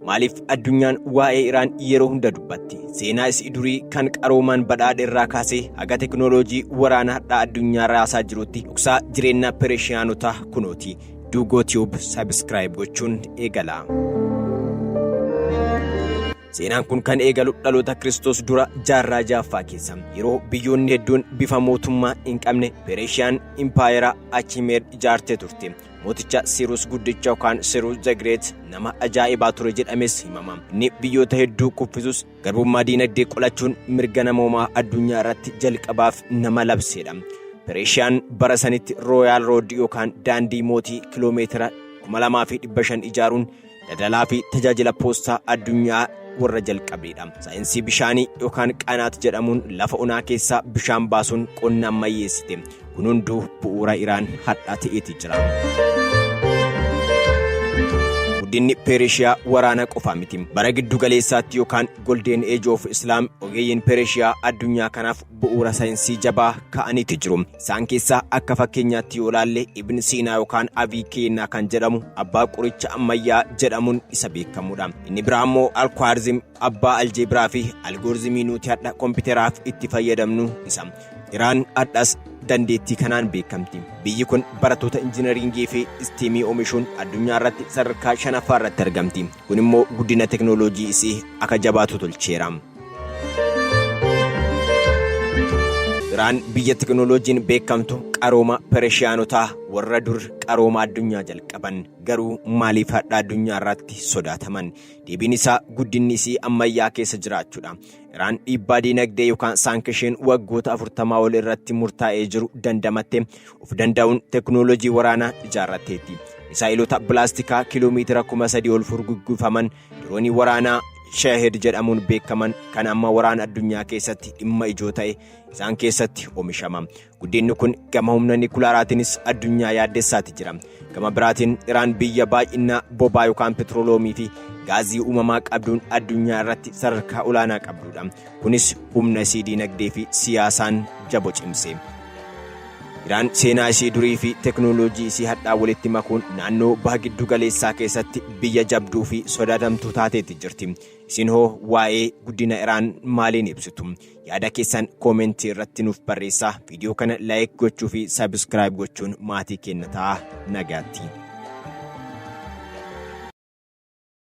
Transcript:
Maaliif addunyaan waa'ee Iraan yeroo hunda dubbatti? Seenaa isii durii kan qaroomaan badhaadhe irraa kaasee haga teknooloojii waraana hadhaa addunyaa raasaa jirutti dhoksaa jireenya Pereshiyaanotaa kunooti. Duugoo Tube subscribe gochuun eegala. Seenaan kun kan eegalu dhaloota Kiristoos dura jaarraa ja'affaa keessa, yeroo biyyoonni hedduun bifa mootummaa hin qabne, Pereeshiyaan impaayera Achimeed ijaartee turte. Mooticha Siruus Guddicha yookaan Siruus the Great nama ajaa'ibaa ture jedhames himama. Inni biyyoota hedduu kuffisus, garbummaa diinagdee qolachuun mirga namoomaa addunyaa irratti jalqabaaf nama labseedha. Pereeshiyaan bara sanitti Royal Road yookaan daandii mootii kiloomeetira 2500 ijaaruun daldalaa fi tajaajila poostaa addunyaa warra jalqabeedha. Saayinsii bishaanii yookaan qanaat jedhamuun lafa onaa keessaa bishaan baasuun qonna ammayyeessite. Kun hunduu bu'uura Iraan hadhaa ta'eeti jira. Guddinni Peereshiyaa waraana qofaa miti. Bara giddu galeessaatti yookaan Golden Age of Islam, ogeeyyiin Peereshiyaa addunyaa kanaaf bu'uura saayinsii jabaa ka'aniiti jiru. Isaan keessaa akka fakkeenyaatti yoo ilaalle, Ibn Siinaa yookaan Aviikeenaa kan jedhamu abbaa qoricha ammayyaa jedhamuun isa beekamudha. Inni biraa immoo Alkwaarizim, abbaa aljeebiraa fi algoorizimii nuti hadha kompiiteraaf itti fayyadamnu isa. Iraan hadhas dandeettii kanaan beekamti. Biyyi kun barattoota injinariingii fi istiimii oomishuun addunyaa irratti sadarkaa shanaffaa irratti argamti. Kun immoo guddina teknooloojii isii akka jabaatu tolcheera. Iraan biyya teknooloojiin beekamtu, qarooma Pereshiyaanotaa warra dur qarooma addunyaa jalqaban, garuu maaliif hadha addunyaa irratti sodaataman? Deebiin isaa guddinni isii ammayyaa keessa jiraachuudha. Iraan dhiibbaa diinagdee yookaan sanction waggoota 40 ol irratti murtaa'ee jiru dandamatte of danda'uun teknooloojii waraanaa ijaarratteetti. Misaa'ilota balaastikaa kiiloomeetira 3000 ol furguggifaman, diroonii waraanaa Shahed jedhamuun beekaman kan amma waraana addunyaa keessatti dhimma ijoo ta'e isaan keessatti oomishama. Guddinni kun gama humna nikulaaraatiinis addunyaa yaaddessaati jira. Gama biraatiin Iraan biyya baay'ina bobaa yookaan petrooloomii fi gaazii uumamaa qabduun addunyaa irratti sadarkaa olaanaa qabdudha. Kunis humna isii diinagdee fi siyaasaan jabo cimse. Iraan seenaa ishee durii fi teknooloojii isii hadhaa walitti makuun naannoo baha giddu galeessaa keessatti biyya jabduu fi sodaatamtuu taateetti jirti. Isin hoo waa'ee guddina Iraan maaliin ibsitu? Yaada keessan koomentii irratti nuuf barreessaa. Viidiyoo kana like gochuu fi subscribe gochuun maatii keenya ta'aa. Nagaatti.